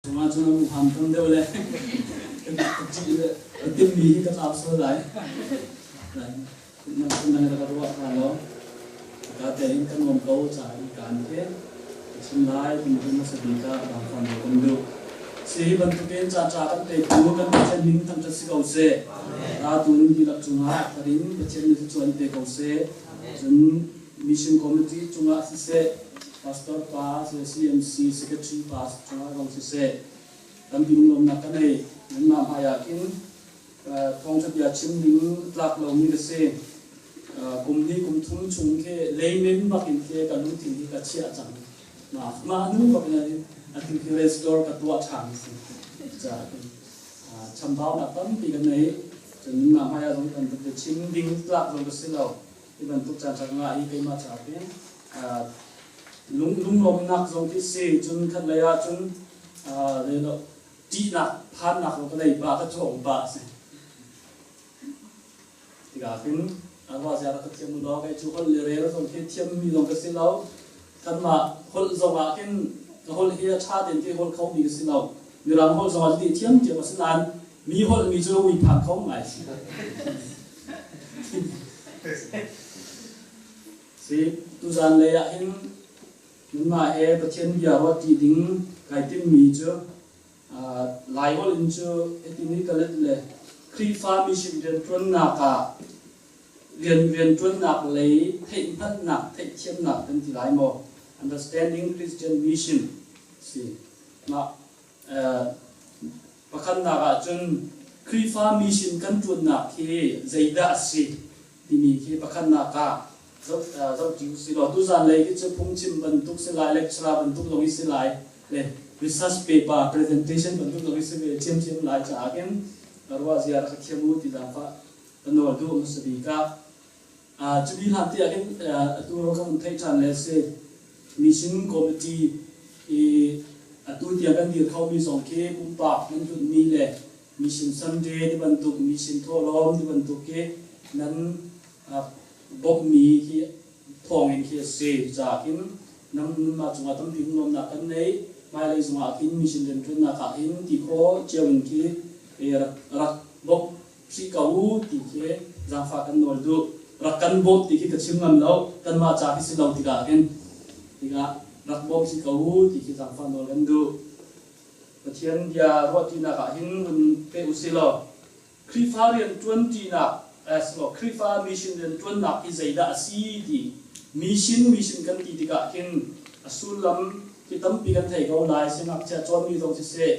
Cungah cun a muham tam deuh le ka timmi hi ka tlau sual lai. Nan ka ruah hna law ka tein kan nuam ko ca i kaan khi ka chim lai timi hi hmasa bik ah vangfang deuh kan duh. Si hi bantukin ca ca kan petu kan Pathian min thangṭhat si ko seh. Ratu nun dihlak cungah thar in Pathian nih thluachuah in pe ko seh. Cun Mission Committee cungah siseh, Pastor pa, CMC Secretary pa cungah zong siseh, tampi lunglawmhnak ka nei. Nanmah hmai ah khin thawngṭha bia chim ding tlak lomi ka si. Kum hnih kum thum chung khi leimin bak in khi ka lungthin hi ka chiah cang. Mah mah hnu bak in atu khi restore ka tuah ṭhan si. Caah chambaunak tampi ka nei. Cun nanmah hmai ah zong bantuk chim ding tlak zong ka si lo. Hi bantuk caan ṭha ngah hi keimah caah hin lunglawmhnak zong khi si. Cun khatlei ah cun ṭihnak phannak zong ka nei pah, ka cawng pah a si. Tikah khin ruah zia rak ka thiam u law kei cu holh le rel zong khi thiammi zong ka si lo. Kanmah holh zong ah khin ka holh hi a ṭha tein khi holh khomi ka si lo. Mirang holh zong ah cuti thiamthiam a si nain mi holhmi cu ui phan kho ngai si. Si, tuzan lei ah hin nanmah he Pathian bia ruat ṭi ding kai timmi cu Laiholh in cu hitin hi ka let le Khrihfa mission rianṭuannak ah rianṭuannak lei theihhngalhnak, theihthiamnak kan ti lai maw? Understanding Christian Mission si. Mah Pakhatnak ah cun Khrihfa mission kan ṭuannak hi zeidah a si timi khi pakhatnak ah zohṭi usih law tuzan lei khi cu phungchim bantuk si lai, lecturer bantuk zong hi si lai le research paper presentation bantuk zong hi si ve ṭhiamṭhiam lai caah khin ruah zia rak ka thiam u ti zaangfah ka nawl duh hmasa bik ah. Cubi hlan te ah hin atu kan hun theih ṭhan le si mission committee i atu tiang kan dir khomi zong khi pumpak nan hlutmi le mission Sunday ti bantuk mission thawhlawm ti bantuk khi nan bawmhmi khi thawngin khi a si. Caah khin nanmah cungah tampi lungnuamnak kan nei. Hmailei zongah khin mission rianṭuannak ah hin ti khawh cio in khi rak bawmh hrih ko u ti khi zaangfah kan nawl duh. Rak kan bawmh ti khi ka chim ngam lo. Kanmah ca khi si lo tikah hin tikah rak bawm hrih ko u ti khi zaangfah nawl kan duh. Pathian bia ruahṭinak ah hin hun pe usih law Khrihfa rian ṭuanṭinak Khrihfa mission rian ṭuannak hi zeidah a si ti mission mission kan ti tikah hin a sullam hi tampi kan thei ko lai. Siangngakchia cawnmi zong siseh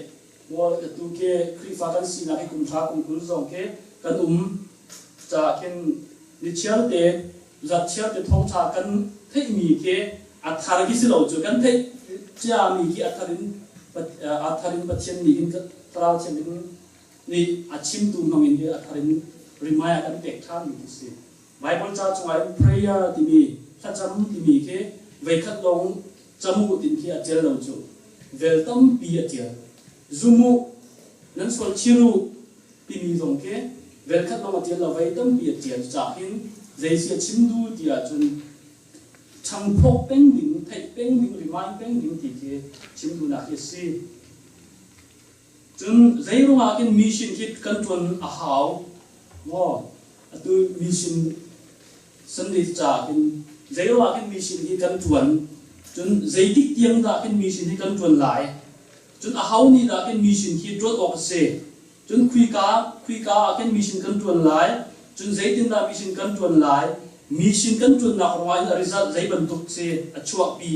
Paul atu khi Khrihfa kan sinak hi kum hra kum 20 zong khi kan um caah khin nichiar te zatchiar te thawngṭha kan theihmi khi a thar khi si lo cu kan theih ciami khi a thar in Pathian nih hin Thlarau Thianghlim nih a chimtu hmang in hi a thar in rimai a kan pek ṭhanmi khi si. Bible ca chungah hin prayer timi thlacam timi khi veikhat lawng cam u tin khi a ṭial lo cu. Vel tampi a ṭial. Zum u, nan sual chir u timi zong khi vel khat lawng a ṭial lo, vei tampi a ṭial. Cucaah hin zei si a chim duh ti ahcun ṭhangphawk peng ding, theih peng ding, remind peng ding ti khi chim duhnak hi a si. Cun zeiruangah khin mission khi kan ṭuan a hau maw? Atu mission Sunday ca khin zeiruangah khin mission hi kan ṭuan? Cun zeitik tiang dah khin mission hi kan ṭuan lai? Cun aho nih dah khin mission hi ṭuan awk a si? Cun khuika khuika ah khin mission kan ṭuan lai? Cun zeitindah mission kan ṭuan lai? Mission kan ṭuannak ruangah hin a result zei bantuk si a chuahpi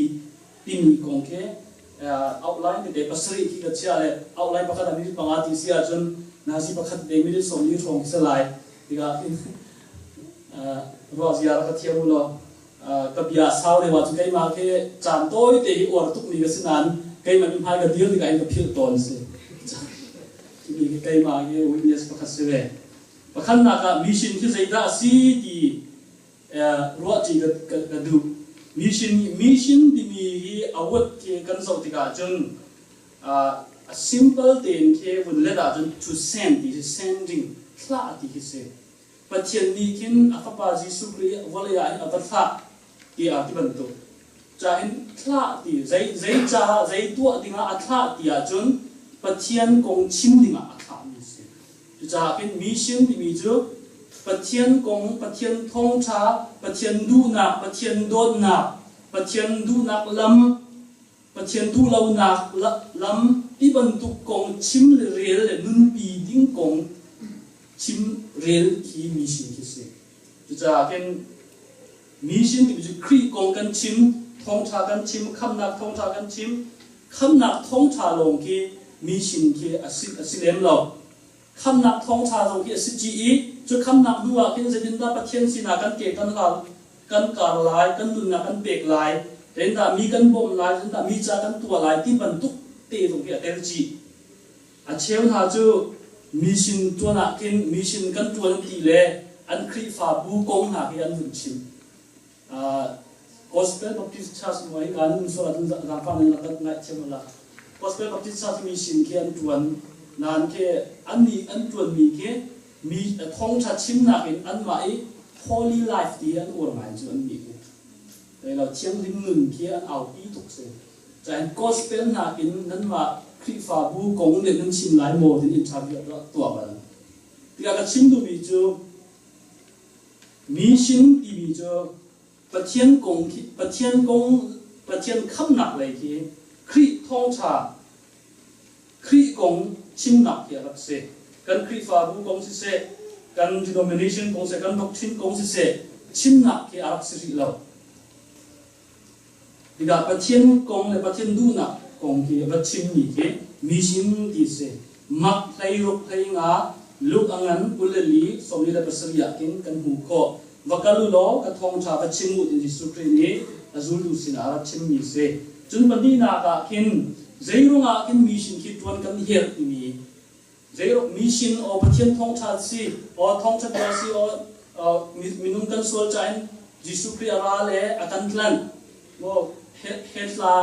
timi kong khi outline tete pasarih khi ka chiah le outline pakhat ah minute panga ti si ahcun nazi pakhat le minute 40 hrawng khi si lai tikah hin ruah ziar ka thiam u law ka bia sau deuh ahcun keimah khi caan tawi te hi uar tukmi ka si nain keimah mi hmai ka dir tikah hin ka philh tawn si mi khi keimah hi witness pakhat si ve. Pakhatnak ah mission khi zeidah a si ti ruahṭi ka duh. Mission mission timi hi a word khi kan zoh tikah cun a simple tein khi vun let ahcun to send ti hi sending thlah ti khi si. Pathian nih khin a fapa Jesuh Khrih vawlei ah hin a va thlah tiah ti bantuk. Cahin thlah ti zei zei caah zei tuah dingah a thlah ti ahcun Pathian kong chim dingah a thlahmi a si. Cucaah khin mission timi cu Pathian kong, Pathian thawngṭha, Pathian duhnak, Pathian dawtnak, Pathian duhnak lam, Pathian duhlonak lam ti bantuk kong chim le rel le nunpi ding kong chim rel khi mission khi si. Cucaah khin mission timi cu Khrih kong kan chim, thawngṭha kan chim, khamnak thawngṭha kan chim, khamnak thawngṭha lawng khi mission khi a si, a si lem lo. Khamnak thawngṭha zong khi a si ci i cu khamnak hnu ah khin zeitindah Pathian sinah kan ke kan hlan kan kar lai, kan nunnak kan pek lai, zeitindah mi kan bawmh lai, zeitindah mi ca kan tuah lai ti bantuk te zong khi a tel chih. A cheu hna cu mission ṭuan ah khin mission kan ṭuan ti le an Khrihfabu kong hna khi an vun chim. Gospel Baptist Church muai kan um sual ahcun zaangfah nan rak ngaihthiam ula. Gospel Baptist Church mission khi an ṭuan nain khi annih an ṭuanmi khi mi thawngṭha chimnak in anmah i holy life ti an uar ngai cu annih khi. Lo thianghlim nun khi an aupi tuk si. Cain gospel nakin nanmah Khrihfabu kong nih nan chim lai maw tin interview tuah bal. Tiah ka chim duhmi cu Mission timi cu Pathian kong khi Pathian kong Pathian khamnak lei khi Khrih thawngṭha Khrih kong chimnak khi a rak si. Kan Khrihfabu kong siseh, kan denomination kong siseh, kan doctrine kong siseh, chimnak khi a rak si rih lo. Tikah Pathian kong le Pathian duhnak kong khi a va chimmi khi mission ti a si. Mak 16 hlei nga Luke a ngan 24 47 ah khin kan hmuh khawh. Va kal u law ka thawngṭha va chim u ti Jesuh Khrih nih a zultu sinah a rak chimmi a si. Cun pahnihnak ah khin zeiruang ah khin mission khi ṭuan kan herh timi Zeiruk mission aw Pathian thawngṭha si aw thawngṭha bia si aw minung kan sual ca in Jesuh Khrih a ra le a kan tlanh maw hetla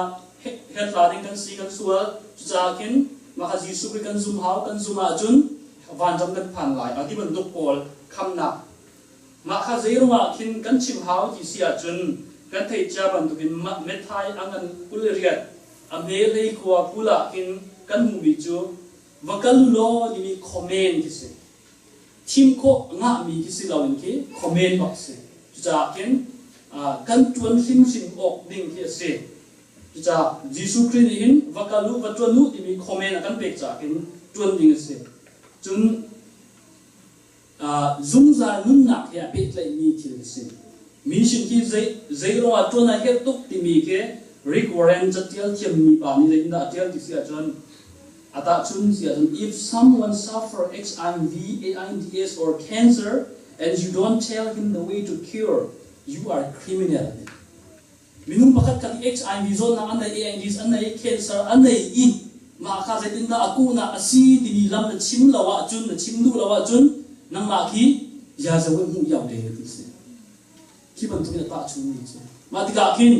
hetla ding kan si kan sual cucaah khin mah kha Jesuh Khrih kan zum hau kan zum ahcun vanram kan phan lai a ti bantuk pawl khamnak mah kha zeiruang ah khin kan chim hau ti si ahcun kan theih cia bantukin Matthai a ngan 28 a hme hlei khua 20 ah khin kan hmuhmi cu Va kal u law timi comment khi si. Thim khawh ngahmi khi si loin khi comment bak si. Cucaah khin kan ṭuan hrimhrim awk ding khi a si. Cucaah Jesuh Khrih nih hin va kal u, va ṭuan u timi comment a kan pek caah khin ṭuan ding a si. Cun zungzal nunnak he a pehtlaihmi thil a si. Mission khi zei ruangah ṭuan a herh tuk timi khi Rick Warren catial thiammi pa nih zeitindah a ṭial ti si ahcun a tahchun si ahcun if someone suffer HIV, AIDS or cancer and you don't tell him the way to cure, you are a criminal. Minung pakhat khat i HIV zawtnak an nei, AIDS an nei, cancer an nei i mah kha zeitindah a kuhnak a si timi lam na chim lo ahcun, na chim duh lo ahcun nangmah khi ziaza in hmuh iau te ti si. Khi bantuk in a tahchunmi cu. Mah tikah khin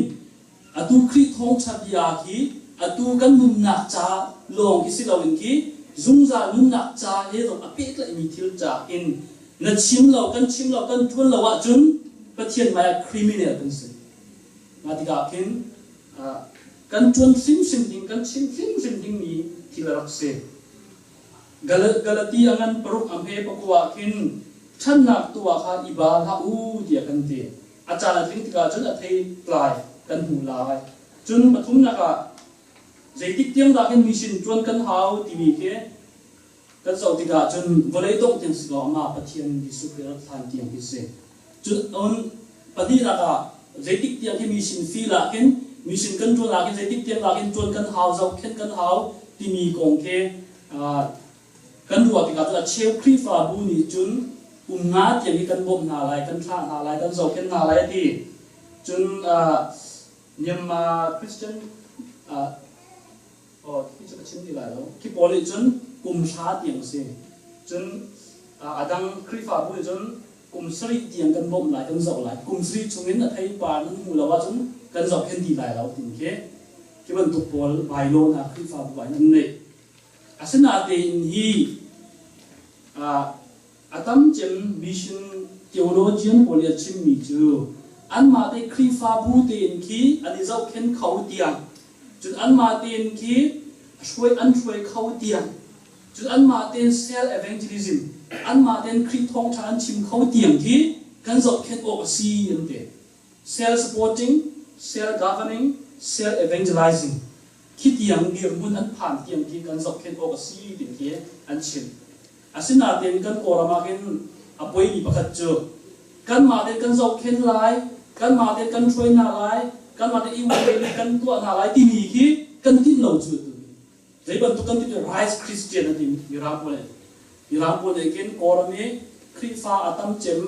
atu Khrih thawngṭha bia khi atu kan nunnak ca lawng khi si loin khi zungzal nunnak ca he zong a pehtlaihmi thil ca in na chim lo, kan chim lo, kan ṭuan lo ahcun Pathian hmaiah criminal kan si. Mah tikah khin kan ṭuan hrimhrim ding, kan chim hrimhrim dingmi thil a rak si. Galati a ngan paruk a hme pakua ah khin ṭhannak tuah kha i ba hlah u tiah kan ti. A caan a tling tikah cun a theitlai kan hmuh lai. Cun pathumnak ah zeitik tiang dah khin mission ṭuan kan hau timi khi Kan zoh tikah cun vawlei dongh tiang si lo amah Pathian Jesuh Khrih rak hlan tiang hi si. Cun pahnihnak ah zeitik tiang hi mission feel ah khin mission kan ṭuan ah khin zeitik tiang ah khin ṭuan kan hau zohkhenh kan hau timi kong khi kan ruah tikah cun a cheu Khrihfabu nih cun kum nga tiang hi kan bawmh hna lai, kan thlah hna lai, kan zohkhenh hna lai a ti. Cun Myanmar Christian Aw, khi cu ka chim ti lai lo. Khi pawl nih cun kum hra tiang a si. Cun a dang Khrihfabu nih cun kum sarih tiang kan bawmh lai, kan zoh lai. Kum sarih chungin a theipar nan hmu lo ahcun kan zohkhenh ti lai lo timi khi khi bantuk pawl bylaw hna Khrihfabu ah hin an neih. Asinain hi A tam cem mission theologian pawl nih a chimmi cu anmah te Khrihfabu tein khi an i zohkhenh kho tiang cun anmah tein khi Hruai an hruai kho tiang cun anmah tein self evangelism anmah tein Khrih thawngṭha an chim kho tiang khi kan zohkhenh awk a si an ti. Self supporting, self governing, self evangelizing khi tiang dirhmun an phan tiang khi kan zohkhenh awk a si ti khi an chim. Asinain kan Kawlram ah khin a poimi pakhat cu kanmah tein kan zohkhenh lai, kanmah tein kan hruai hna lai, kanmah tein i kan tuah hna lai timi khi kan tinh lo cu atu hi. Zei bantuk kan ti Rice Christian an ti Mirang pawl nih. Mirang pawl nih khin Kawlram i Khrihfa a tam cem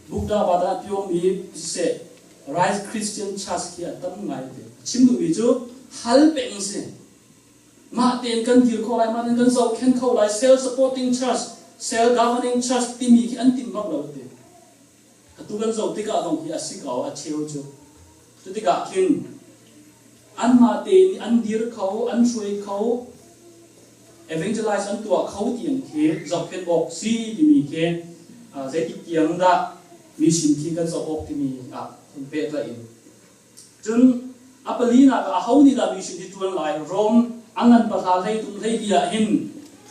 Buddha Bada a piawngmi siseh Rice Christian Church khi a tam ngai te. Chim duhmi cu hal peng si. Mah tein kan dir kho lai, mah tein kan zohkhenh kho lai, self-supporting church, self-governing church timi khi an tim bak lo ti. Atu kan zoh tikah zong hi a si ko, a cheu cu. Cu tikah khin anmah tein an dir kho, an hruai kho, evangelize an tuah kho tiang khi zohkhenh awk si timi khi zeitik tiang dah mission khi kan zoh awk timi ah hun pehtlaih in Cun a palinak ah aho nih dah mission hi ṭuan lai? Rom a ngan pahra 13 hleili ah hin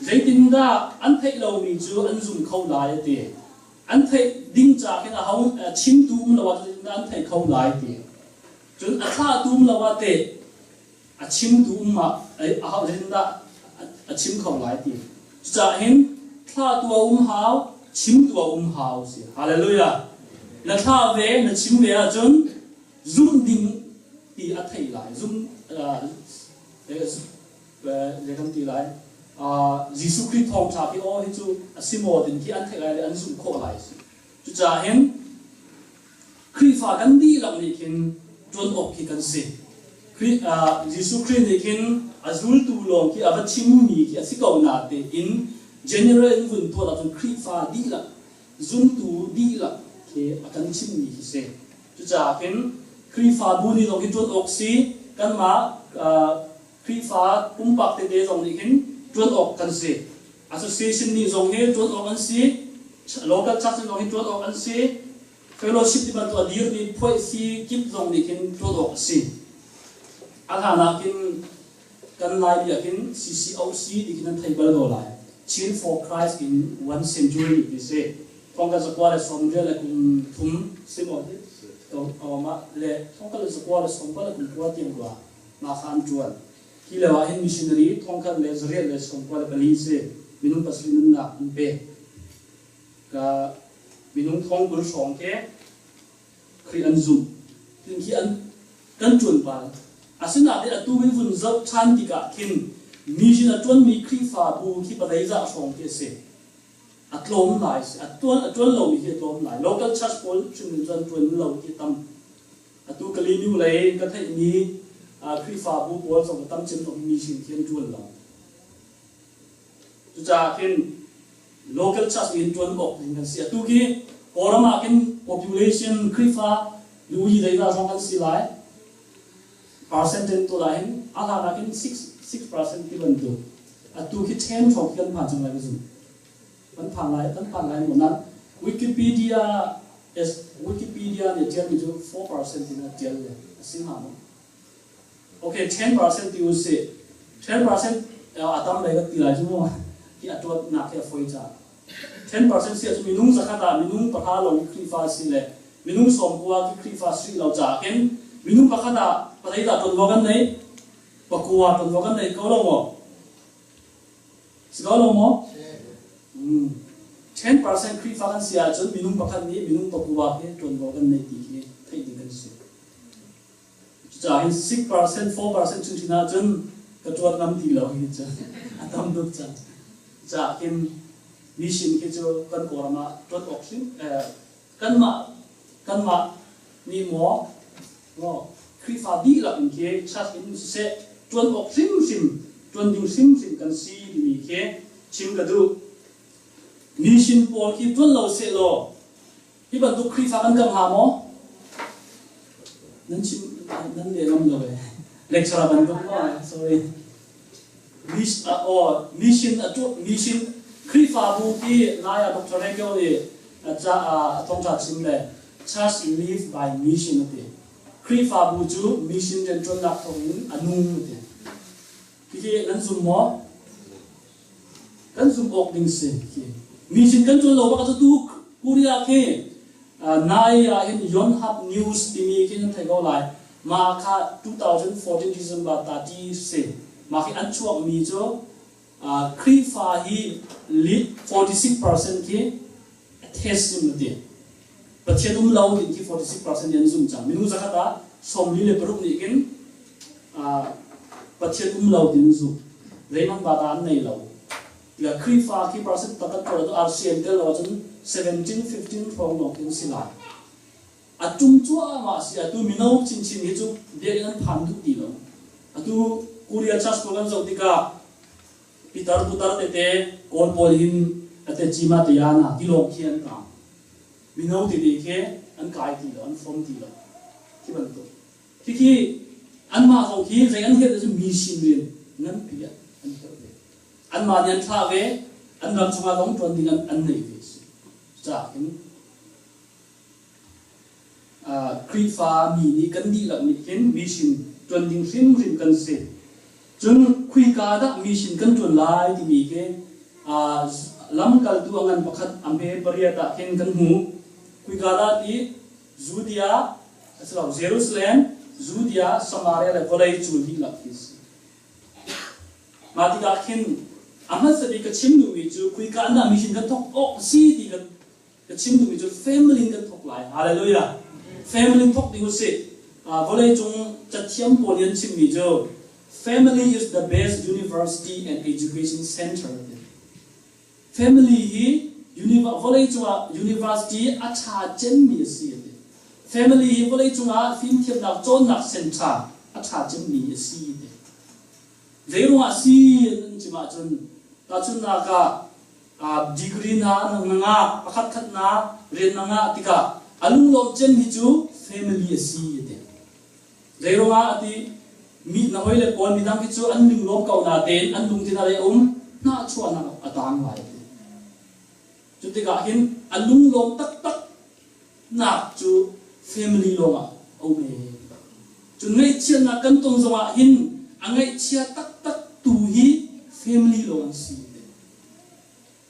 zeitindah an theih lomi cu an zum kho lai a ti. An theih ding ca khin aho chimtu um lo ah zeitindah an theih kho lai ti. Cun a thlahtu um lo ah teh a chimtu um ah aho zeitindah a chim kho lai ti. Cucaah hin thlahtu a um hau, chimtu a um hau si. Hallelujah. Na thlah ve, na chim ve ahcun zumh ding ti a theih lai. Zum le kan ti lai. Jesuh Khrih thawngṭha khi aw hi cu a si maw tin khi an theih lai le an zumh khawh lai si. Cucaah hin Khrihfa kan dihlak nih khin ṭuan awk khi kan si. Khrih, Jesuh Khrih nih khin a zultu lawng khi a va chimmi khi a si ko na tein general in vun tuah ahcun Khrihfa dihlak, zumtu dihlak khi a kan chimmi khi si. Cucaah khin Khrihfabu nih zong hi ṭuan awk si, kanmah Khrihfa pumpak tete zong nih hin ṭuan awk kan si. Association nih zong hi ṭuan awk an si, local church zong hi ṭuan awk an si, fellowship ti bantuk a dirmi phuaihsi kip zong nih khin ṭuan awk a si. A hlan ah khin kan Lai bia khin CCOC ti khin an thei bal ko lai. Chin for Christ in One Century ti si. Thong kan zakua le sawm rial le kum thum si maw ti? Mah le thong kan zakua le sawm le kum kua tiang rua mah kha an ṭuan. Hi lio ah hin missionary 1894 si minung pasarih nunnak an pek. Ka minung 20,000 hrawng khi Khrih an zumh. Tin khi an kan ṭuan bal. Asinain atu in vun zoh ṭhan tikah khin mission a ṭuanmi Khrihfabu khi pazeizah hrawng khi a si. A tlawm lai si. A ṭuan a ṭuan lomi khi a tlawm lai. Local church pawl hrim in cun ṭuan lo khi tam. Atu Kalinu lei ka theihmi Khrihfabu pawl zong tam cem zong mission khi an ṭuan lo. Cucaah khin local church in ṭuan awk ding kan si. Atu khi Kawlram ah khin population Khrihfa luyi zeizah zong kan si lai. Percent tu lai hin a hlan ah khin 6% ti bantuk. Atu khi 10 hrawng khi kan phan cang lai ka zumh. Kan phan lai kan phan lai maw nan Wikipedia is Wikipedia nih ṭialmi cu 4% in a ṭial le a si hnga maw? Okay, 10% ti usih. 10% a tam lei kan ti lai cu mu. Hi a tuatnak hi a foi ca. 10% si ahcun minung zakhat ah minung pahra lawng Khrihfa si le minung sawmkua khi Khrihfa si lo caah khin minung pakhat ah pazeidah ṭuanvo kan nei? Pakua ṭuanvo kan nei ko lo maw? Si ko lo maw? 10% Khrihfa kan si ahcun minung pakhat nih minung pakua khi ṭuanvo kan nei ti khi theih ding kan si. Cucaah hin 6%, 4% chung chin ahcun ka ṭuan ngam ti lo hi cu a tam tuk cang. Cucaah khin mission khi cu kan Kawlram ah ṭuan awk hrim kanmah kanmah nih maw maw Khrihfa dihlak in khi church in siseh ṭuan awk hrimhrim ṭuan ding hrimhrim kan si timi khi chim ka duh. Mission pawl khi ṭuan lo sehlaw hi bantuk Khrihfa kan kam hnga maw? Nan chim nan leh ngam lo eh. Lecturer bantuk maw? Sorry. Mission a tuah mission Khrihfabu khi nai ah Dr. Rengyo nih ca a thawngṭha chim le Church live by mission a ti. Khrihfabu cu mission rianṭuannak thawngin a nung a ti. Hihi nan zum maw? Kan zum awk ding si. Mission kan ṭuan lo bak cu tu Korea khi nai ah hin Yonhap News timi khi nan thei ko lai. Mah kha 2014 December 30 si. Mah khi an chuakmi cu Khrihfa hi 46% khi atheism a ti. Pathian um lo ding khi 46% nih an zum cang. Minung zakhat ah 46 nih khin Pathian um lo tin zum. Zeihmanh bata an nei lo. Tiah Khrihfa khi percent taktak ko RCM tel lo ahcun 17 15 hrawng lawng khi an si lai. A tum cuahmah si atu mino chinchin hi cu biakinn an phan duh ti lo. Atu Korea Church pawl kan zoh tikah pitar putar tete Kawl pawl hin ate cima te yana ti lawng khi an tang. Mino tete khi an kai ti lo, an fom ti lo. Khi bantuk. Khikhi anmah zong khi zei an herh cu mi sin rian nganpi ah an herh ve. Anmah nih an thlah ve, an ram chungah zong ṭuan ding an nei ve si. Caah hin Khrihfa mi nih kan dihlak nih hin mission ṭuan ding hrimhrim kan si. Cun khuika dah mission kan ṭuan lai timi khi lamkaltu a ngan pakhat a hme pariat ah khin kan hmu. Khuika dah ti Judea, asilo Jerusalem, Judea, Samaria le vawlei cul dihlak khi si. Mah tikah khin a hmasa bik ka chim duhmi cu kuika an dah mission kan thawk awk a si ti kan ka chim duhmi cu family in kan thawk lai. Hallelujah. Family in thawk ding usih. Vawlei cung cathiam pawl nih an chimmi cu family is the best university and education center. Family hi vawlei cungah university a ṭha cemmi a si a ti. Family hi vawlei cungah fimthiamnak cawnnak center a ṭha cemmi a si a ti. Zeiruangah si an chim ahcun tahchunhnak ah degree na na ngah pakhat khat na rian na ngah tikah a lunglawm cemmi cu family a si a ti. Zeiruangah a ti mi na hoi le pawl midang khi cu an lunglawm ko natein an lungthin ah um hnahchuahnak a tang lai a ti. Cu tikah hin a lunglawm taktak nak cu family lawngah a um ee. Cu ngaihchiatnak kan ton zongah hin a ngaihchia taktak tu hi family lawng an si.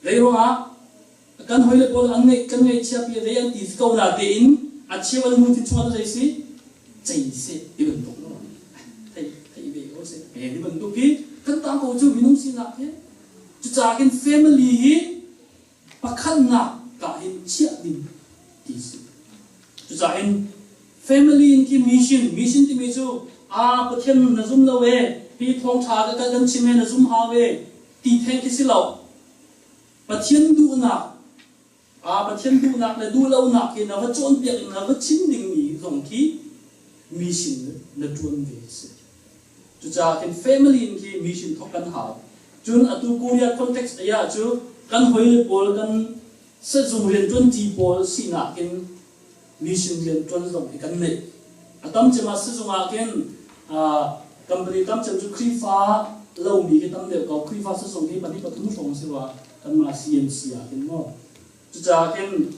Zeiruangah kan hawile pawl an ngeih kan ngaihchia pi zei an ti ko na tein a cheu an lungthin chungah zei si cei si ti bantuk no thei thei ve ko si he ti bantuk hi kan tang ko cu minung sinak hi cucaah khin family hi pakhatnak ka hin chiah ding ti si cucaah hin family in khi mission mission timi cu a Pathian na zum lo e hi thawngtha ka kan chim he na zum hau e ti theng khi si lo. Pathian duhnak, aa Pathian duhnak le duhlonak hi na va cawnpiak in na va chim dingmi zong khi mission na ṭuan ve a si. Cucaah khin family in khi mission thawk kan hau. Cun atu Korea context ai ah cu kan hawile pawl kan sazung rianṭuanṭi pawl sinak in mission rianṭuan zong hi kan neih. A tam cem ah sizung ah khin company tam cem cu Khrihfa lomi hi tam deuh ko. Khrihfa sizung hi pahnih pathum hrawng si rua kanmah CMC ah khin maw. Cucaah khin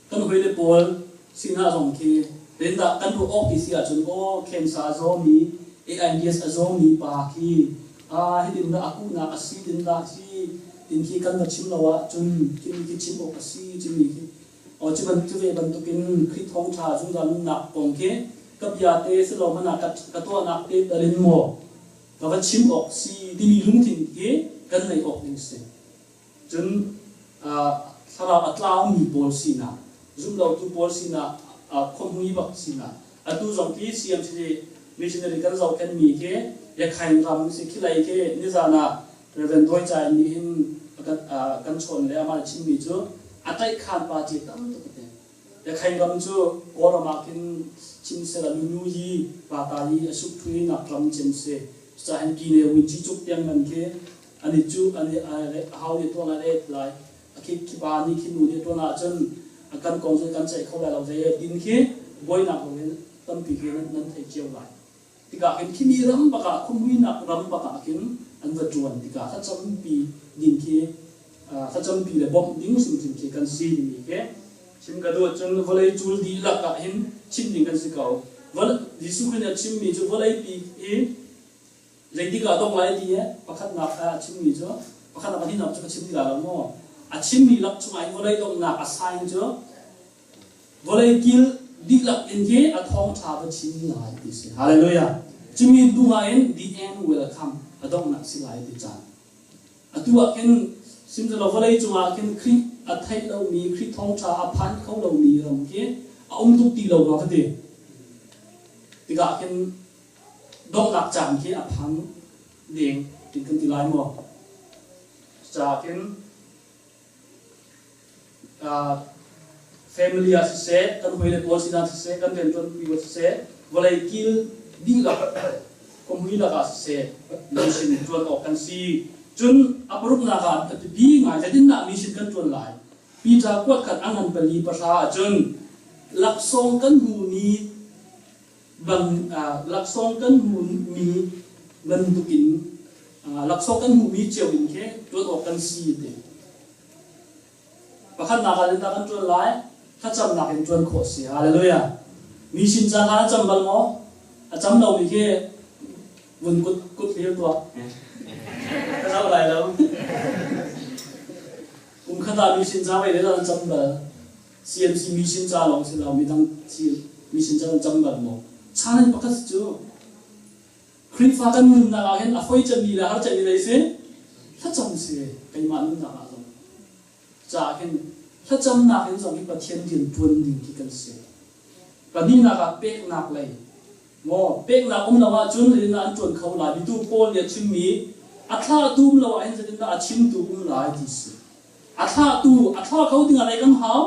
kan hawile pawl sinah zong khi rindah kan ruah awk ti si ahcun aw cancer a zawmi AIDS a zawmi pa khi a hitin dah a kuhnak a si tin dah khi tin khi kan va chim lo ahcun khimi khi chim awk a si timi khi Aw cu ban cu ve bantukin Khrih thawngṭha zungzal nunnak kong khi ka bia te si lo hmanh ah ka tuahnak te tal in maw ka va chim awk si timi lungthin khi kan neih awk ding si. Cun thlarau a tlaumi pawl sinak, zumlotu pawl sinak, khuahmui bak sinak, atu zong khi CMC missionary kan zohkhenhmi khi Yakhain ram si khi lei khi nizan ah Rev. Doi Cai nih hin kan chawn le amah chimmi cu a tlaihkhan pa ci tam tuk a ti. Yakhain ram cu Kawlram ah khin chim sela nu yi pa ta yi a suk thui nak ram cem si. Cucaah hin kine win ci cuk tiang man khi an i cu an i hau nih tuan lai lai a khi khi pa nih khi nu nih tuan ahcun a kan kong cu kan ceih kho lai lo zei tin khi buainak zong in tampi khi nan thei cio lai. Tikah khin khimi ram bak ah khuamuinak ram bak ah khin an va ṭuan tikah thlacampi ding khi thlacampi le bawmh ding hrimhrim khi kan si timi khi chim ka duh cun vawlei cul dihlak ah hin chim ding kan si ko. Jesuh Khrih nih a chimmi cu vawleipi hi Zeitik ah dong lai ti pakhatnak a chimmi cu pakhatnak pahnihnak cu ka chim ti lai lo maw? A chimmi lak chungah hin vawlei donghnak a sign cu vawlei kil dihlak in khi a thawngṭha va chim lai ti si. Hallelujah. Cumi hnu ah hin the end will come a donghnak si lai ti caan. Atu ah khin sihmanhsehlaw vawlei cungah khin Khrih a theih lomi, Khrih thawngṭha a phan kho lomi ram khi a um tuk ti lo rua ka ti. Tikah khin donghnak caan khi a phan deng ti kan ti lai maw? Cucaah khin family ah siseh, kan hawile pawl sinah siseh, kan rianṭuanpi ah siseh, vawlei kil dihlak khuamui lakah siseh, mission ṭuan awk kan si. Cun a paruknak ah a biapi ngai zeitindah mission kan ṭuan lai? Peter kuatkhat a ngan pali pahra ahcun laksawng kan hmuhmi bang laksawng kan hmuhmi bantukin laksawng kan hmuhmi cio in khi ṭuan awk kan si ti. Pakhatnak ah zeidah kan ṭuan lai? Thlacamnak in ṭuan khawh a si. Hallelujah. Mi sin caan ah a cam bal maw? A cam lomi khi vun kut kut hlir tuah. Ka zoh lai lo. Kum khat ah mi sin ca wei le an cam bal. CMC mi sin ca lawng si lo, midang mi sin ca an cam bal maw? Chan in pakhat cu Khrihfa kan nunnak ah hin a foi cemmi le har cemmi lei si thlacam si keimah nunnak ah zong caah hin thlacamnak in zong hi Pathian rian ṭuan ding khi kan si. Pahnihnak ah peknak lei maw peknak um lo ahcun zeitindah an ṭuan kho lai bitu Paul nih a chimmi a thlahtu um lo ah hin zeitindah a chimtu um lai ti si. A thlahtu a thlah kho ding ah lei kan hau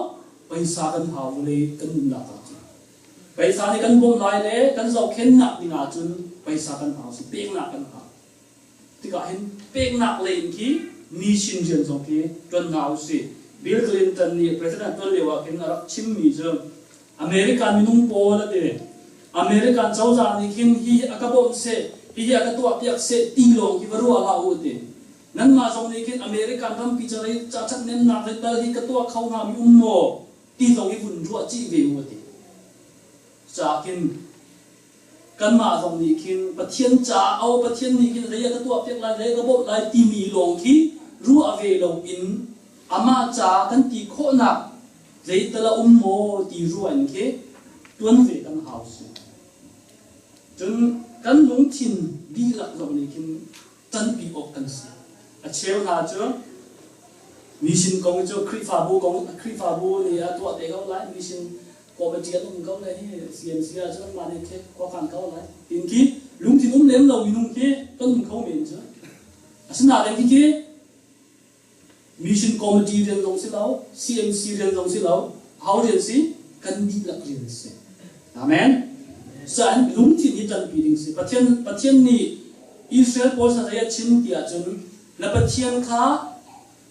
paisa kan hau vawlei kan nunnak ah cun. Paisa nih kan bawmh lai le kan zohkhenhnak ding ahcun paisa kan hau si, peknak kan hau. Tikah hin peknak lei in khi mission rian zong khi ṭuan hna usih. Bill Clinton nih president ṭuan lio ah khin a rak chimmi cu American minung pawl a ti. American cozah nih khin hihi a ka bawmh seh, hihi a ka tuahpiak seh ti lawng khi va ruah hlah u a ti. Nanmah zong nih khin American rampi ca ca ṭhathnemnak zei tal hi ka tuah kho hngami um maw? Ti zong hi vun ruah chih ve u a ti. Caah khin kanmah zong nih khin Pathian caah aw Pathian nih khin zei a ka tuahpiak lai zei a ka bawmh lai timi lawng khi ruah ve loin amah caah kan ti khawhnak zeital a um maw ti ruah in khi tuan ve kan hau si. Cun kan lungthin dihlak zong nih khin ṭanpi awk kan si. A cheu hna cu mission kong cu Khrihfabu kong Khrihfabu nih a tuah te ko lai mission committee an um ko lai hi CMC ah cun mah nih khi khuakhan ko lai tin khi lungthin um lem lo minung khi kan um kho men cu asinain khi khi Mission committee rian zong si lo, CMC rian zong si lo, ho rian si? Kan dihlak rian si. Amen. Caan lungthin hi ṭanpi ding si. Pathian Pathian nih Israel pawl sa zei a chim ti ahcun na Pathian kha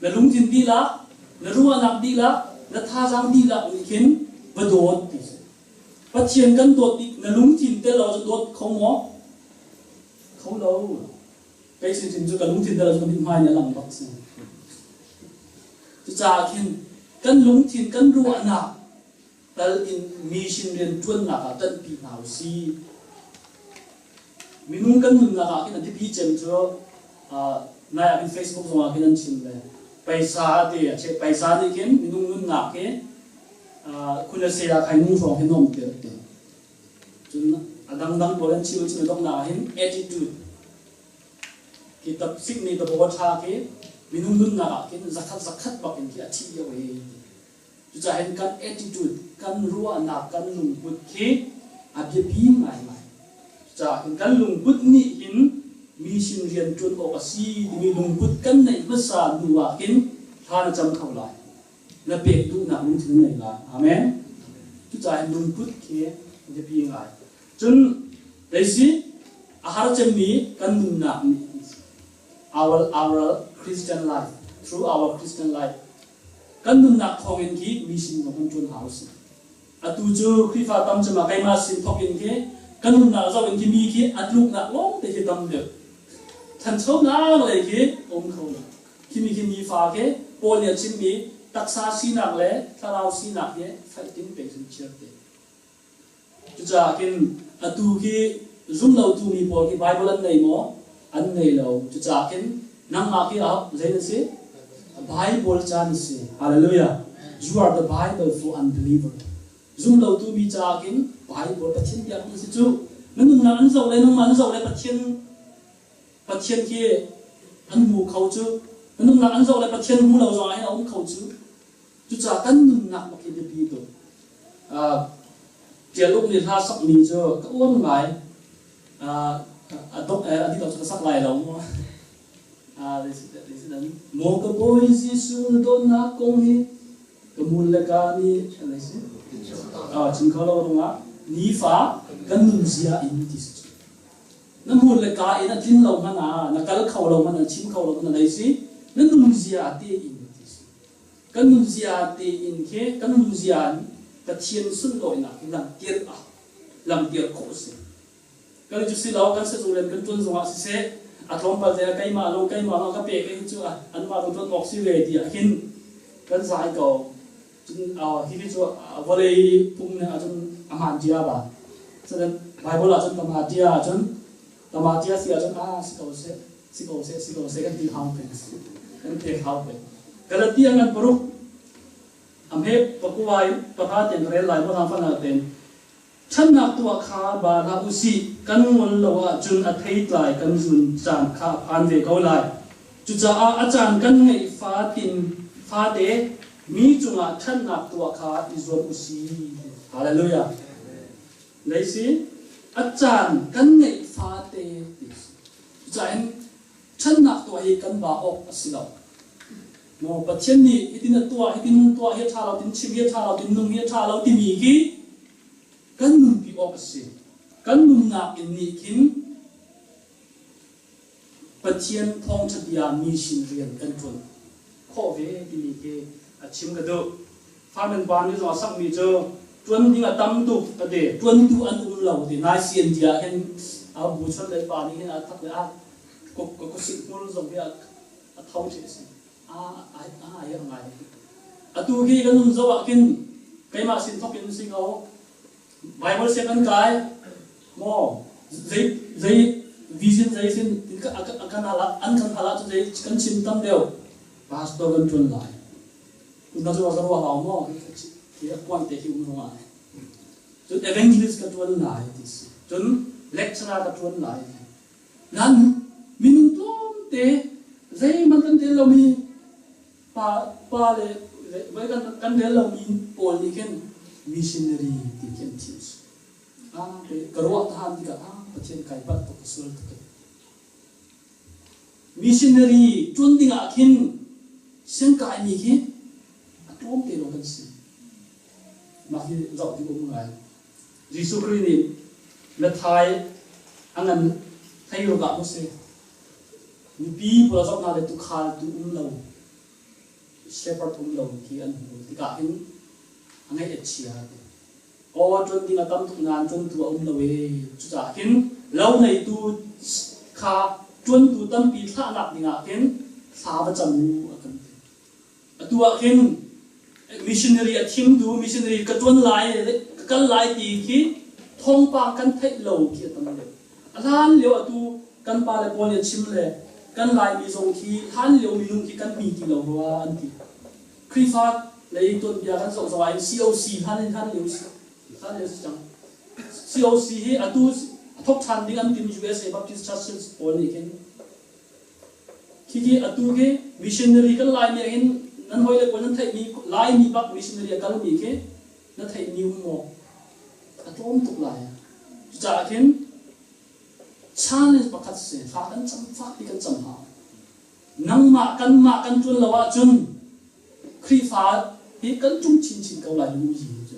na lungthin dihlak, na ruahnak dihlak, na thazaang dihlak nih khin va dawt ti si. Pathian kan dawt i na lungthin tel lo cun dawt kho maw? Kho lo. Kei chinchin cu ka lungthin tel cu mithmai nih a lang bak si. Cucaah khin kan lungthin kan ruahnak tal in mission rian ṭuannak ah ṭanhpi hna u si. Minung kan nunnak ah khin a biapi cem cu nai ah khin Facebook zong ah khin an chim ve. Paisa ti a che paisa nih khin minung nunnak hi khunase ah khai nung hrawng hi nom tir ti. Cun a dangdang pawl an chim cun a donghnak ah hin attitude khi tap sikmi tabaw ṭha khi minung nunnak ah khin zakhat zakhat bak in khi a thih lio hi. Cucaah hin kan attitude, kan ruahnak, kan lungput khi a biapi ngaingai. Cucaah hin kan lungput nih hin mi sin rian ṭuan awk a si timi lungput kan neih hmasa hnu ah khin thla na cam kho lai. Na pek duhnak lungthin na ngei lai. Amen. Cucaah lungput khi biapi ngai. Cun leisi a har cemmi kan nunnak nih our our Christian life through our Christian life kan nunnak thawngin khi mi sin zong kan ṭuan hau si. Atu cu Khrihfa tam cem ah keimah sin thawk in khi kan nunnak zoh in khi mi khi a tluknak lawng te khi tam deuh. Thanchonak lei khi um kho lo. Khimi khi nifa khi Paul nih a chimmi taksa sinak le thlarau sinak hi faihting pei cun chiar te. Cucaah khin atu khi zumlotu mi pawl khi Bible an nei maw? An ngei lo. Cucaah khin nangmah khi ah zei na si? Bible ca na si. Hallelujah. You are the Bible for unbeliever. Zum lotu mi caah khin Bible Pathian bia na si cu. Na nunnak an zoh le nangmah an zoh le Pathian Pathian khi an hmu kho cu. Na nunnak an zoh le Pathian hmu lo zong ah hin a um kho cu. Cucaah kan nunnak bak hi biapi tuk. Ṭial Uk nih hla sakmi cu ka uar ngai. A dok a dih lo cu ka sak lai lo mu. Maw ka Bawi Jesuh na dawtnak kong hi ka mul le ka nih chim kho lo ruangah nifa kan nunzia in ti si cu. Na mul le ka in a tlin lo hmanh ah na kal kho lo hmanh ah chim kho lo hmanh ah si na nunzia te in ti si. Kan nunzia tein khi kan nunzia in Pathian sunlawinak hi langhter ah langhter khawh a si. Kan cu si lo kan sazung rian kan ṭuan zongah siseh a tlawmpal te ah keimah lo keimah lo ka pek hi cu anmah lo ṭuan awk si ve tiah hin kan zai ko. Cun hihi cu vawlei pum nih ahcun a hmaan ṭia ba. Cun Bible ahcun tama ṭia ahcun tama ṭia si ahcun ah si ko seh si ko seh si ko seh kan ti hau peng kan pek hau peng. Galatia ngan paruk a hme pakua in panga tiang ka rel lai maw fan ah ten ṭhatnak tuah kha ba hlah u sih kan ngol lo ahcun a theitlai kan zun caan kha a phan ve ko lai. Cucaah a caan kan ngeih fatin fate mi cungah ṭhatnak tuah kha i zuam u sih. Hallelujah. Leisi a caan kan ngeih fate ti si. Cucaah in ṭhatnak tuah hi kan ba awk a si lo. Maw Pathian nih hitin a tuah, hitin tuah hi a ṭha lo, tin chim hi a ṭha lo, tin nung hi a ṭha lo timi khi kan nunpi awk a si. Kan nunnak in nih khin Pathian thawngṭha bia mi sin rian kan ṭuan khawh ve timi khi a chim ka duh. Farman pa nih zong a sakmi cu ṭuan ding a tam tuk ka ti. Ṭuantu an um lo ti. Nai CND ah hin a bu chon le pa nih hin a thak le a ka sik hmur zong hi a tho ṭhi a si. A ai a ngai. Atu khi kan nun zoh ah khin keimah sin thok in si ko. Bible siang kan kai maw zei zei vision zei sin kan hal an kan hal ahcun zei kan chim tam deuh pastor kan ṭuan lai. Tuna cu ka ruah hau maw hi a point te hi um rungah cun evangelist ka ṭuan lai ti si cun lecturer ka ṭuan lai nan minung tlawmte zeihmanh kan tel lomi pa pa le voi kan kan rel lomi pawl nih khin missionary ti khi an thim si ah ka ruah tahan tikah ah Pathian kai palh tuk ka sual tuk Missionary ṭuan dingah khin siangkaimi khi a tlawm te lo kan si. Mah hi zoh ding um ngai. Jesuh Khrih nih Matthai a ngan thleiruk ah maw si, mipi pawl a zoh hna le tuukhal tu um lo, shepherd um lo khi an hmuh tikah hin a ngaih a chia. Aw ṭuan ding a tam tuk nain ṭuantu a um lo ee. Cucaah khin lo neitu kha ṭuantu tampi thlahnak dingah khin thla va cam u a kan ti. Atu ah khin missionary a thimtu missionary ka ṭuan lai ka kal lai ti khi thawngpang kan theih lo khi a tam deuh. A hlan lio atu kan pale pawl nih a chim le kan Laimi zong khi hlan lio minung khi kan hmi ti lo rua an ti. Khrihfa lei tuanbia kan zoh zongah hin COC hlan in hlan lio si hlan lio si cang. COC hi atu a thok ṭhan ding an tim USA Baptist Churches pawl nih khin khi atu khi missionary kan Laimi ah hin nan hawile pawl nan theihmi Laimi bak missionary a kalmi khi na theihmi um maw? A tlawm tuk lai. Cucaah khin challenge pakhat si thla kan cam fakpi kan cam hau. Nangmah kanmah kan ṭuan lo ahcun Khrihfa hi kan ṭum chinchin ko lai lu yi cu.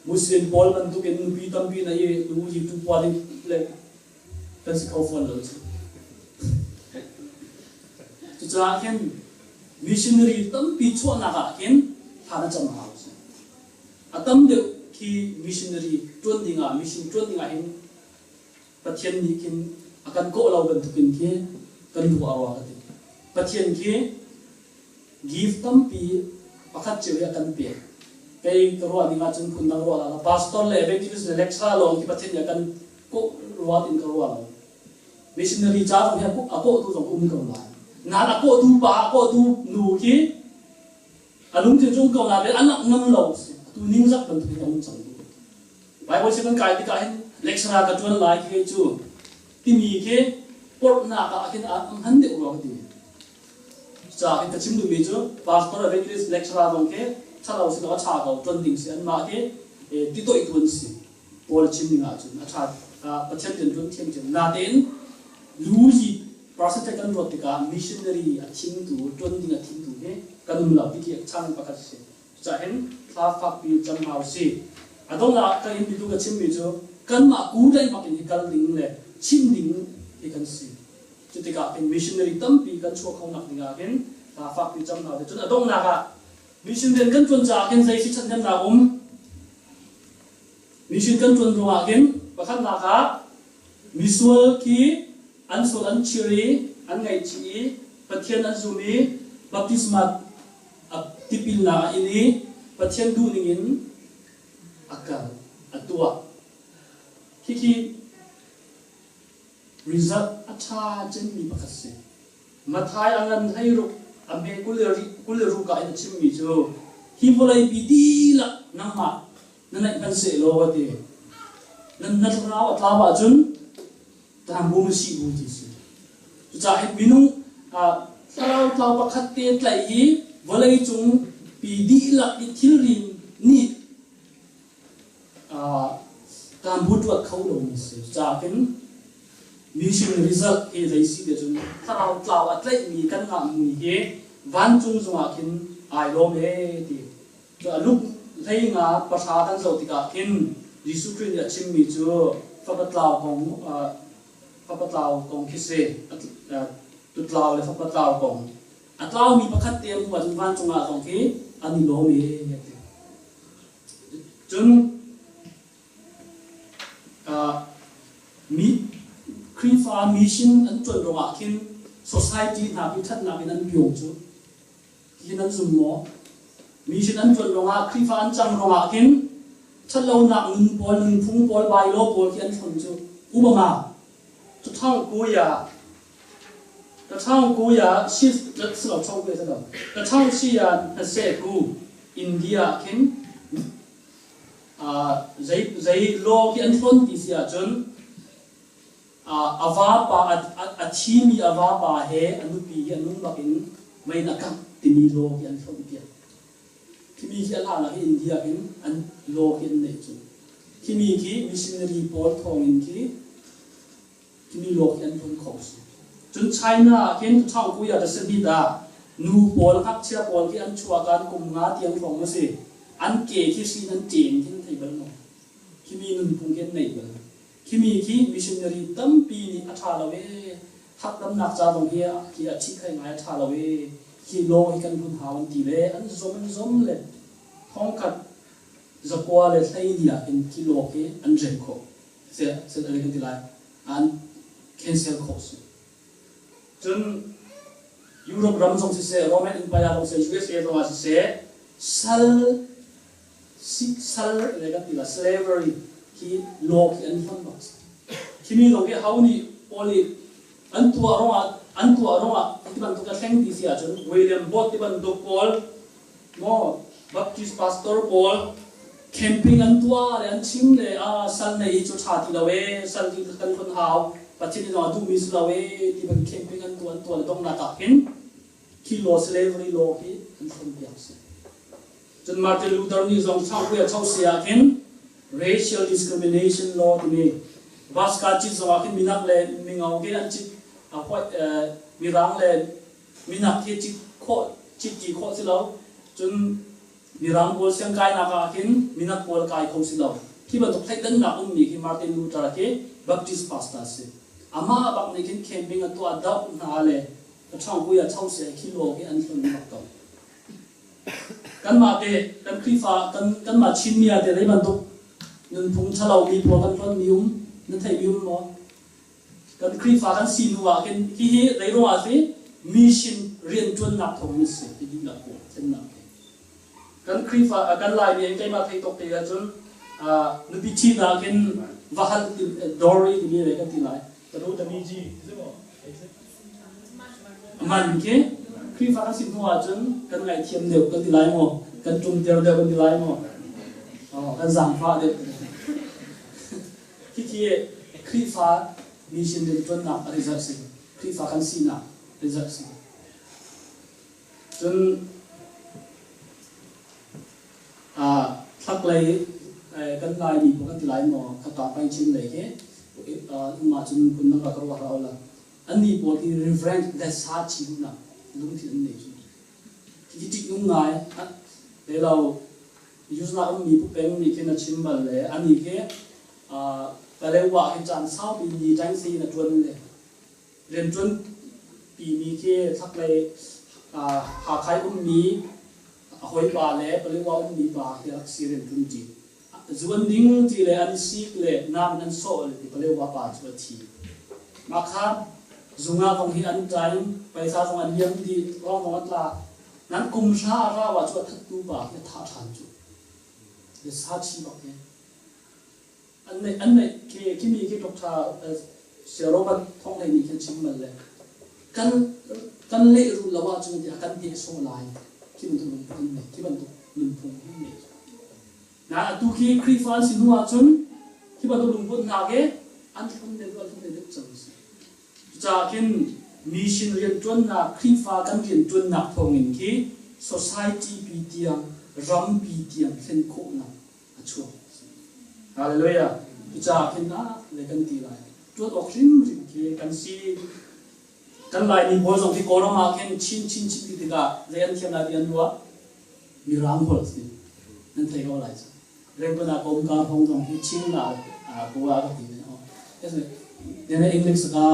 Muslim pawl bantukin nupi tampi na i lu yi tu puan in le kan si kho fawn lo cu. Cucaah khin missionary tampi chuahnak ah khin thla na cam hau si. A tam deuh khi missionary ṭuan dingah mission ṭuan dingah hin Pathian nih khin a kan kawh lo bantukin khi kan ruah rua ka ti. Pathian khi gift tampi pakhat cio hi a kan pek. Kei ka ruah ning ahcun phun dang ruah la pastor le evangelist le lecturer lawng khi Pathian nih a kan kawh rua tiin ka ruah lo. Missionary ca zong hi a kawhtu zong um ko lai. Nain a kawhtu pa, a kawhtu nu khi a lungthin cu um ko nain a langh ngam lo a si. Atu ningzak bantuk in a um cang. Bible si kan kai tikah hin lecturer ka ṭuan lai khi cu timi khi porhnak ah khin a hman deuh rua ka ti. Cucaah hin ka chim duhmi cu pastor evangelist lecturer zong khi ṭhalo si lo a ṭha ko ṭuan ding si anmah khi titoihtu an si. Paul chim ning ahcun a ṭha Pathian rian ṭuan thiamthiam. Natein lu hi percentage kan ruat tikah missionary a thimtu ṭuan ding a thimtu hi kan um lo ti khi chang pakhat a si. Cucaah hin thla fakpi cam hau si. A donghnak ka in bitu ka chimmi cu kanmah ku bak in hi kal ding le chim ding hi kan si. Cutikah hin missionary tampi kan chuah kho nak ding ah hin thla fakpi cam hau si. Cun a donghnak ah mission rian kan ṭuan caah khin zei si ṭhathnemnak um? Mission kan ṭuan ruangah khin pakhatnak ah misual khi an sual an chir i an ngaihchih i Pathian an zum i baptisma a tipilnak a in i Pathian duhning in a kal, a tuah. Khikhi result a ṭha cemmi pakhat si. Matthai a ngan 16 a hme 26 ah in a chimmi cu hi vawleipi dihlak nangmah na neih hmanhsehlaw a ti. Nan na thlarau a tlau ahcun tlangbu na si bu ti si. Cucaah hi minung thlarau tlau pakhat te tlaih hi vawlei cung pi dihlak i thilri nih tlangbu tuat kho lomi si. Cucaah khin mission result hi zei si ti cun thlarau tlau a tlaihmi kan ngahmi hi vancung zungah khin ai lawm ee ti. Cu a luk 15 pahra kan zoh tikah khin Jesuh Khrih nih a chimmi cu fapa tlau kong fapa tlau kong khi si. Tutlau le fapa tlau kong. A tlaumi pakhat te a hmuh ahcun vancung ah zong khi an i lawm ee a ti. Cun mi Khrihfa mission an ṭuan ruangah khin society hna khi ṭhatnak in an piong cu. Hi nan zum maw? Mission an ṭuan ruangah Khrihfa an cang ruangah khin ṭhatlonak nun pawl, nunphung pawl, bylaw pawl khi an thlon cu. Umama, ṭhang kuya, ṭhang kuya, si lo ṭhang kuya si lo, ṭhang siya hnase ku India khin zei zei law khi an thlon ti si ahcun a vapa a thimi a vapa he a nupi hi a nung bak in mei in a kangh timi law hi an hlonh piak. Khimi khi a hlan ah hin India hin an law khi an neih cu. Khimi khi missionary pawl thawngin khi khimi law khi an hlonh kho si. Cun China ah khin Thangkui ah Tasabit ah nu pawl ngakchia pawl khi an chuak an kum nga tiang hrawng a si. An ke khi hri in an ṭem khi nan thei bal maw? Khimi nunphung khi an nei bal. Khimi khi missionary tampi nih a ṭha lo ee, hakdamnak ca zong hi khi a ṭhih khai ngai a ṭha lo ee, hi law hi kan hun hau an ti le an zom an zom le thongkhat zakua le hleini ah khin khi law khi an rem khawh. Se se kan ti lai. An cancel khawh si. Cun Europe ram zong siseh, Roman Empire zong siseh, USA zong ah siseh, sal sal le kan ti la slavery hi law khi an hman bak si. Khimi zong khi ho nih pawl nih an tuah ruangah an tuah ruangah ti bantuk a thleng ti si ahcun William Booth ti bantuk pawl maw Baptist pastor pawl camping an tuah le an chim le a sal nei hi cu ṭha ti lo ee sal ti kan hlon hau Pathian nih zong a duhmi si lo ee ti bantuk camping an tuah an tuah le donghnak ah khin khi law slavery law khi an hlon piak si. Cun Martin Luther nih zong changpuai a choh si ah khin racial discrimination law timi Vaska cit zong ah khin minak le mingo khi an cit mirang le minak khi cit khawh cit ti khawh si lo. Cun mirang pawl siangkainak ah khin minak pawl kai kho si lo. Khi bantuk thleidannak ummi khi Martin Luther khi Baptist pastor si. Amah bak nih khin camping a tuah doh hna le changpui a cho si khi law khi an hlon bak ko. Kanmah te kan Khrihfa kan kanmah Chinmi ah te zei bantuk nunphung ṭhalomi pawl kan hlonmi um na theihmi um maw? Kan Khrihfa kan si hnu ah khin hihi zei ruangah si mission rianṭuannak thawng in a si ti dihlak pawl thlennak hi. Kan Khrihfa kan Laimi in keimah thei tawk te ahcun nupi ṭhit ah khin va hal dowry timi le kan ti lai. Tadu tamiji si maw? Man khi Khrihfa kan si hnu ahcun kan ngaihthiam deuh kan ti lai maw? Kan ṭumter deuh kan ti lai maw? Kan zaangfah deuh. Khikhi Khrihfa mission rianṭuannak a result si. Khrihfa kan sinak result si. Cun thlaklei kan Laimi pawl kan ti lai maw kha pai chin lei khi mah cun phun dang ka ruah hlah la. Annih pawl hi reverend le sa chi duhnak lungthin an nei cu. Hi ṭihnung ngai le lo Yuzna ummi Pu Peng nih khin a chim bal le anih khi Kalewa hi caan saupi ni ṭaingsi in a ṭuan le rianṭuan pimi khi thlaklei Hakha i ummi a hawipa le Palewa ummi pa khi a rak si rianṭuan ṭi. Zuan ding ti le an i sik le nam in an sawh le ti Palewa pa cu a thi. Mah kha zung ah zong hi an ṭaing, paisa zong an liam dih, rong zong a tla. Nan kum hra a rau ah cu a thattu pa khi a thah ṭhan cu. Le sa chi bak hi. An neih an neih khi khimi khi Dr. Saya Robert Thawng Hlei nih khin chim bal le kan kan lehrulh lo ahcun tiah kan teh sawh lai khi bantuk lungput an nei khi bantuk nunphung hi an nei. Na atu khi Khrihfa an si hnu ahcun khi bantuk lungput hna khi an thlum deuh an thlum deuh cang si. Cucaah khin mission rianṭuannak Khrihfa kan rianṭuannak thawngin khi society pi tiang rampi tiang thlen khawhnak a chuak. Hallelujah. Cucaah khin ah le kan ti lai. Ṭuan awk hrimhrim khi kan si. Kan Laimi pawl zong khi Kawlram ah khin chin chin chin ti tikah zei an thiam lai ti an ruah. Mirang holh si. Nan thei ko lai cu. Rengpun ah ka um ka hong zong hi Chin la ko ah ka ti ne. Nene English ka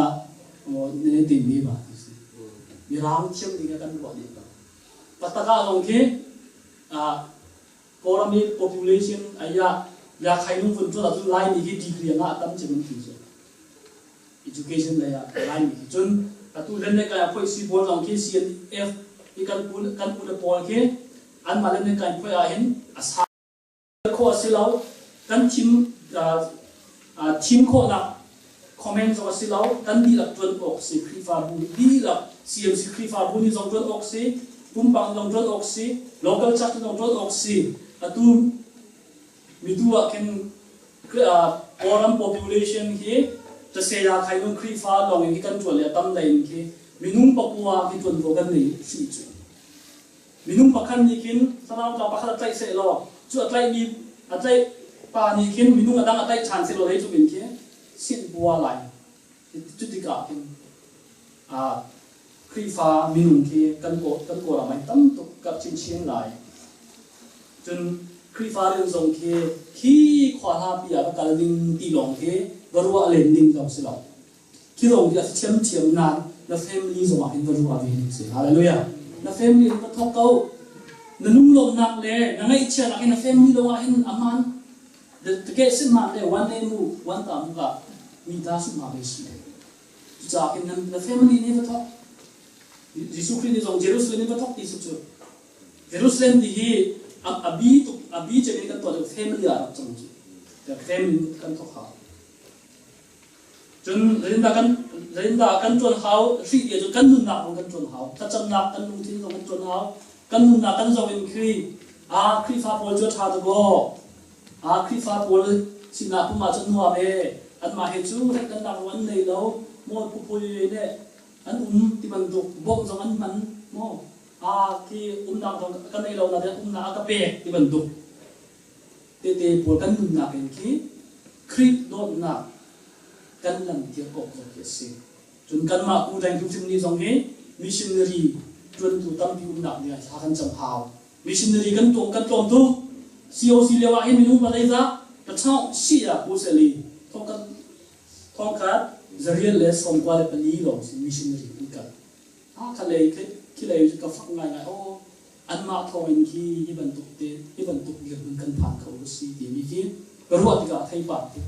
nene tin mi ba ti si. Mirang thiam ding kan ruah dih ko. Pataka zong khi Kawlram i population aya ya khainung vun tuah ahcun Laimi hi degree ah tam cem an ti cu. Education lei ah Laimi hi cun atu len le kai ah phoi si pawl zong khi CNF i kan pu kan pu le pawl khi anmah len le kai phoi ah hin a sa khawh a si lo kan thim thim khawhnak comment zong a si lo kan dihlak ṭuan awk si Khrihfabu dihlak CMC Khrihfabu nih zong ṭuan awk si pumpak zong ṭuan awk si local church zong ṭuan awk si atu mitu ah khin Kawlram population hi Tasela khainung Khrihfa lawng in khi kan ṭuan le a tam lei in khi minung pakua khi ṭuanvo kan nei si cu Minung pakhat nih khin thlarau tla pakhat a tlaih sehlaw cu a tlaihmi a tlaih pa nih khin minung a dang a tlaih ṭhan sehlaw zeitluk in khi sinh bua lai. Cu tikah khin Khrihfa minung khi kan kan Kawlram ah tam tuk karh chinchin lai. Cun Khrihfa rian zong khi khi khua hlapi ah va kal ding ti lawng khi va ruah len ding zong si lo. Khi lawng khi a thiamthiam nain na family zongah hin va ruah ve ding si. Hallelujah. Na family hin va thawk ko. Na lunglawmhnak le na ngaihchiatnak hi na family lawngah hin a hmaan. Ke sin ma le wan le mu wan ta mu ka mi ta su ma ve si. Cucaah khin na family nih va thawk. Jesuh Khrih nih zong Jerusalem in va thawk ti su cu. Jerusalem ti hi a bi tuk a bi cem in kan tuah family ah rak cang cu. Family kan thawk hau. Cun zeitindah kan zeitindah kan ṭuan hau hrih ti ahcun kan nunnak zong kan ṭuan hau. Thlacamnak kan lungthin zong kan ṭuan hau. Kan nunnak kan zoh in Khrih ah Khrihfa pawl cu a ṭha tuk aw. Ah Khrihfa pawl sinah pum ahcun nuam ee. Anmah he cu hlei-dannak zong an nei lo. Maw phuphui ne an um ti bantuk bawmh zong an hman maw. Ah khi umnak zong ka nei lo nain umnak a ka pek ti bantuk. Tehte pawl kan nunnak in khi Khrih dawtnak kan langhter awk zong khi a si. Cun kanmah Pu Deng Hrim nih zong hi missionary ṭuantu tampi umnak ding ah thla kan cam hau. Missionary kan tuah kan tlawm tuk. COC lio ah hin minung pa zeizah ka si ah Pu Seli thongkhat thongkhat zarial le 94 lawng si missionary an kal. Ah kha lei khi lei ka fak ngaingai aw anmah thawngin khi hi bantuk te hi bantuk dirhmun kan phan kho a si timi khi ka ruah tikah thei pah tuk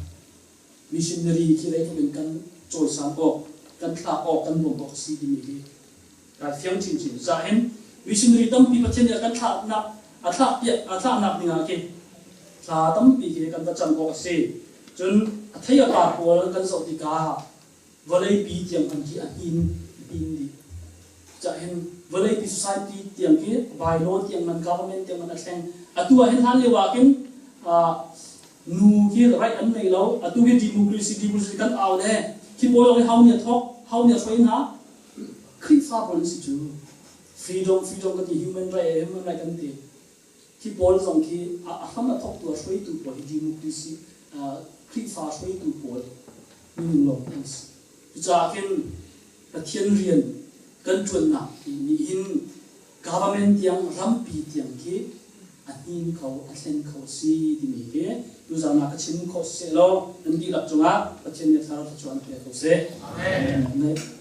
missionary khi leitluk in kan cawisan awk kan thlak awk kan bawmh awk a si timi khi kai fiang chinchin zahin missionary tampi Pathian nih a kan thlaknak a thlak piak a thlaknak ding ah khi thla tampi khi kan va cam awk a si cun a thei a par pawl kan zoh tikah. Vawleipi tiang an khi a hnin hnin dih. Cahin vawleipi society tiang khi bylaw tiang man government tiang man a thleng. Atu ah hin hlan lio ah khin nu khi right an nei lo. Atu hi democracy democracy kan au le khi pawl hi hau nih a thawk, hau nih a hruai hna. Khrihfa pawl an si cu. Freedom freedom kan ti human right human right kan ti. Khi pawl zong khi a hram a thawktu a hruaitu pawl hi democracy Khrihfa hruaitu pawl minung lawng an si. Cucaah khin Pathian rian kan ṭuannak nih hin government tiang rampi tiang khi a hnin kho a thlen kho a si timi hi tuzaan ah ka chim khawh seh law nan dihlak cungah Pathian nih thlarau thluachuah an pe ko seh. Amen.